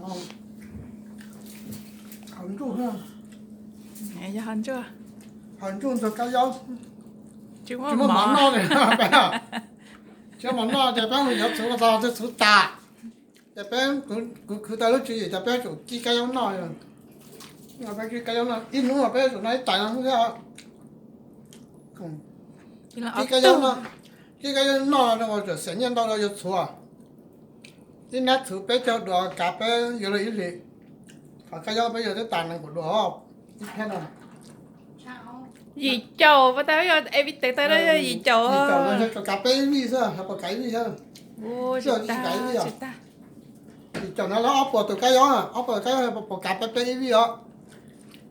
Hau ntsuj, hau ntsuj ntxuag kab yaub, tsis muaj mov noj li. Tsis muaj mov noj ces peb mus yuav txhuv los txog twb txhuv tas, ces peb, kuv khwv tau lub tswv yim ces peb tsum kib kab yaub noj. Peb kib kab yaub noj ib hnub los peb tsum noj ib tais no thiab. Kib kab yaub noj, kib kab yaub noj no tsum xiam nyiaj ntau rau yuav txhuv. Ib nab txhuv peb caug duas kav peb yuav luag ib hlis, ho kab yaub peb yuav twb tas nees nkaum duas ib phab no. Yim caum, pas tas yog ev vij teev tau yog yim caum. Yim caum no yog tsuas kav peb ib vij xwb, ho puas kav ib vij xwb? Tsis kav ib vij. Yim caum no lawv ob puas tus kab yaub, ob puas tus kab yaub puas kav peb, peb ib vij os.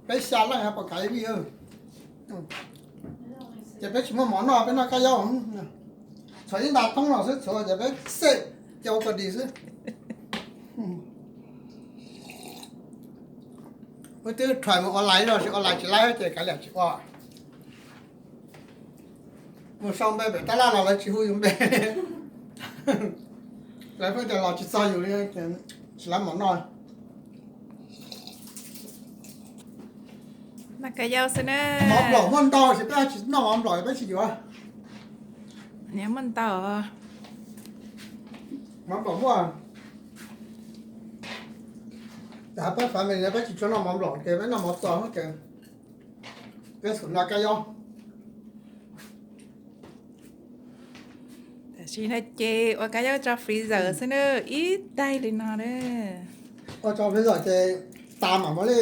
Peb xya leej ho puas kav ib vij. Ces peb tsis muaj mov noj peb noj kab yaub. Txhuav ib nta thoob los xwb, txhuav ces peb xej ces ua koj dis xwb. Wb twb try mus online los sis online tsis laib ces kav liam tsis ua. Mus sau npe pem tab laj los lawv tsis hu yus npe. Lawv pheej tias los tsis txog yus li, tsis laib mov noj. Noj kab yaub xwb na. Mov nplaum muaj ntau ces peb tsis noj mov nplaum peb tsis yuav. Niam muaj ntau. Mov nplaum muaj. Peb family peb tsis tshua noj mov nplaum ces peb noj mov txos ces peb xum noj kab yaub. Tam sim no ces ua kab yaub tso freezer xwb na, ib daig li no na. Ua tso freezer ces tas mam muab li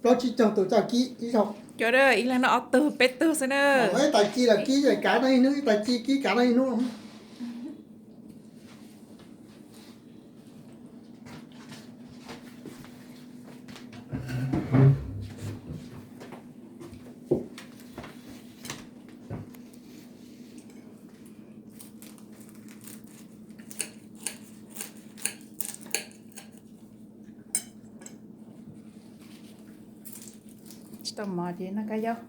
plaub tsib caug tus coj kib ib zaug. Cov ib leeg noj ob tug peb tug xwb na. Ib tais ci los kib kav noj ib hnub, ib tais ci kib kav noj ib hnub. Tsis tau mov ces noj kab yaub.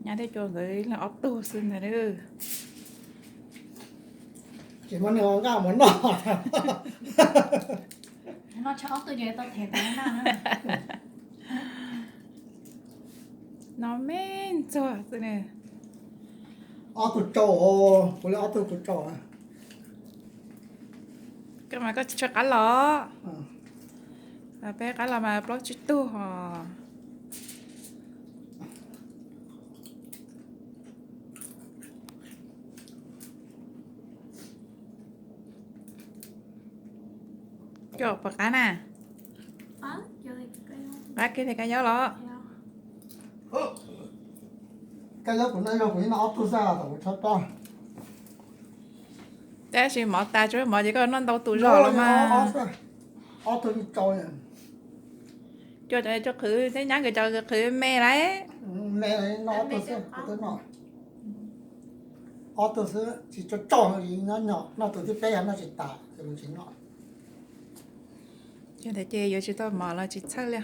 Nyab thiab cov nkawd leej ob tug xwb ntag. Tsis muaj neeg nqaj mus noj. Noj me ntxuag xwb ne. Ob tug tsau, kuv li ob tug kuv tsau. Koj mas koj tsis tshua qab los. Peb qab los mas plaub tsib tug os. Coj puas qab na? Qab kiag li kab yaub los? Kab yaub kuv noj ib zaug kuv yeej noj ob tug xwb tom kuv tshaib plab. Tab sis mov tas tsis muaj mov ces koj noj ntau tus zog los mas. Ob tug tsau. Coj cov qhwv thiab nyab nkawd cov qhwv me lawm. Me noj ob tug xwb, kuv twb noj ob tug xwb tsis tso tsau, noj tus thib peb yog noj tsis tas ces kuv tsis noj. Ces yuav tsis tau mov los tsis txhawj li.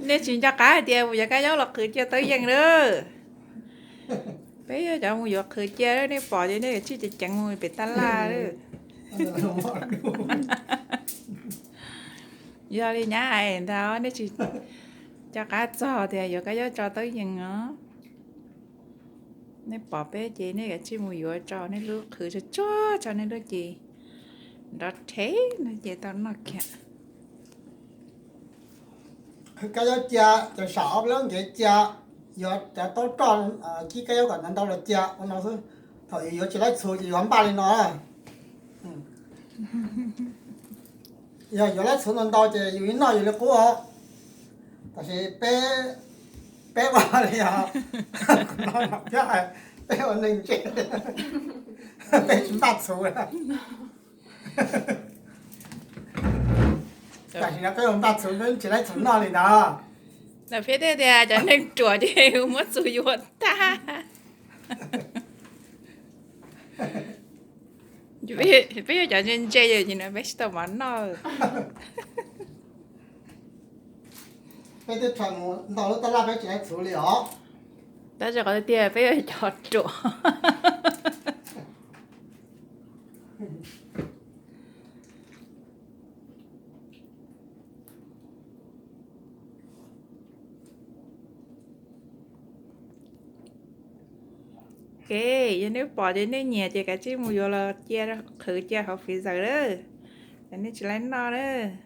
Nej tsis nco qab hais tias mus yuav kab yaub los qhwv cia tau yees lawm. Peb yog cov mus yuav qhwv cia, nej pom ces nej yuav tsij ceev ceev mus pem tab laj. Yog li nyab hais ntag, nej tsis nco qab txog tias yuav kab yaub tso tau yees os. Nej pom peb ces nej yuav tsij mus yuav tso nej lub qhwv tsuag tsuag tso nej lub ces nrov rhev no ces tau noj kiag. Qhwv kab yaub cia, cov saum ob lub nkev cia, yuav cov taub roj kib kab yaub kom ntau ntau los cia ua no xwb. Thaum yus yuav tsis laib txhuv ces yuav npaj li no. Yog yuav laib txhuv ntau ntau ces yus noj yus li qub os. Tab sis peb, peb ua li os, kuv no thiab, peb ua neeg ntse, peb tsis npaj txhuv. Tam sim no peb ua npaj txhuv, peb tsis laib txhuv noj li ntawd. Lawv pheej tias cov neeg ruam ces muab txhuv yuav tag. Peb yog cov ntse ntse yom, ces no peb tsis tau mov noj. Peb twb rhais mus nto lub tab laj peb tsis hais txhuv li os. Tab sis qhov tiag tiag peb yuav cov ruam. Ok, yog nej pom ces nej nyiam ces kav tsij mus yuav los cia, qhwv cia hauv freezer lawm, nej tsis laib noj lawm.